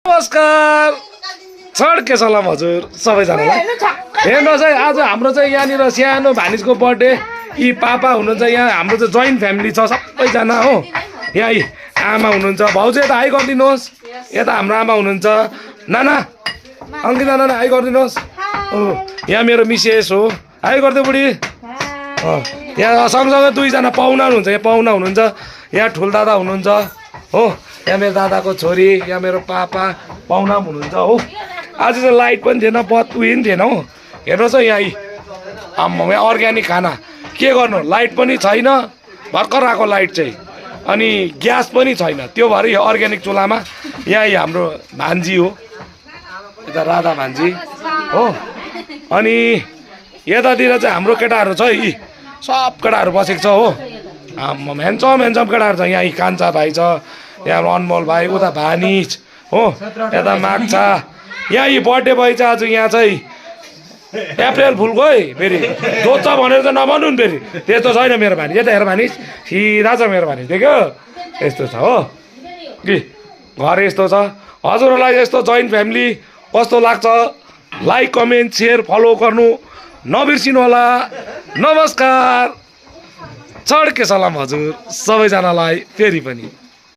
नमस्कार छड्के सलाम हजुर सबैजनालाई। हेर्नुहोस् है, आज हाम्रो चाहिँ यहाँनिर सानो भानिजको बर्थडे। यी पापा हुनुहुन्छ यहाँ, हाम्रो चाहिँ जोइन्ट फ्यामिली छ सबैजना हो। यहाँ यी आमा हुनुहुन्छ, भाउजू यता हाई गरिदिनुहोस्। यता हाम्रो आमा हुनुहुन्छ, नाना अङ्किता नाना हाई गरिदिनुहोस्। हो यहाँ मेरो मिसेस हो, हाई गरिदियो बुढी। यहाँ सँगसँगै दुईजना पाहुना हुनुहुन्छ, यहाँ पाहुना हुनुहुन्छ, यहाँ ठुलदादा हुनुहुन्छ हो। यहाँ मेरो दादाको छोरी, यहाँ मेरो पापा पाहुना पनि हुनुहुन्छ हो। आज चाहिँ लाइट पनि थिएन, बत्ती पनि थिएन हो। हेर्नुहोस् है यहाँ आम्मा यहाँ अर्ग्यानिक खाना के गर्नु, लाइट पनि छैन, भर्खर आएको लाइट चाहिँ, अनि ग्यास पनि छैन। त्यो भएर यो अर्ग्यानिक चुल्हामा यहाँ हाम्रो भान्जी हो, यता राधा भान्जी हो। अनि यतातिर चाहिँ हाम्रो केटाहरू छ, यी सब केटाहरू बसेको छ हो। आम्मा ह्यान्डसम केटाहरू छ। यहाँ कान्छा भाइ छ, यहाँ अनमोल भाइ, उता भानिज हो, यता माग्छा। यहाँ यी बर्थडे भयो चाहिँ आज यहाँ चाहिँ अप्रेल फुलको है, फेरि जोत्छ भनेर चाहिँ नभन्नु नि, फेरि त्यस्तो छैन। मेरो भानिज यता हेर, भानिज सिधा छ मेरो भानिज, देख्यो यस्तो छ हो कि घर यस्तो छ। हजुरहरूलाई यस्तो जोइन्ट फ्यामिली कस्तो लाग्छ, लाइक कमेन्ट सेयर फलो गर्नु नबिर्सिनु होला। नमस्कार छड्के सलाम हजुर सबैजनालाई फेरि पनि।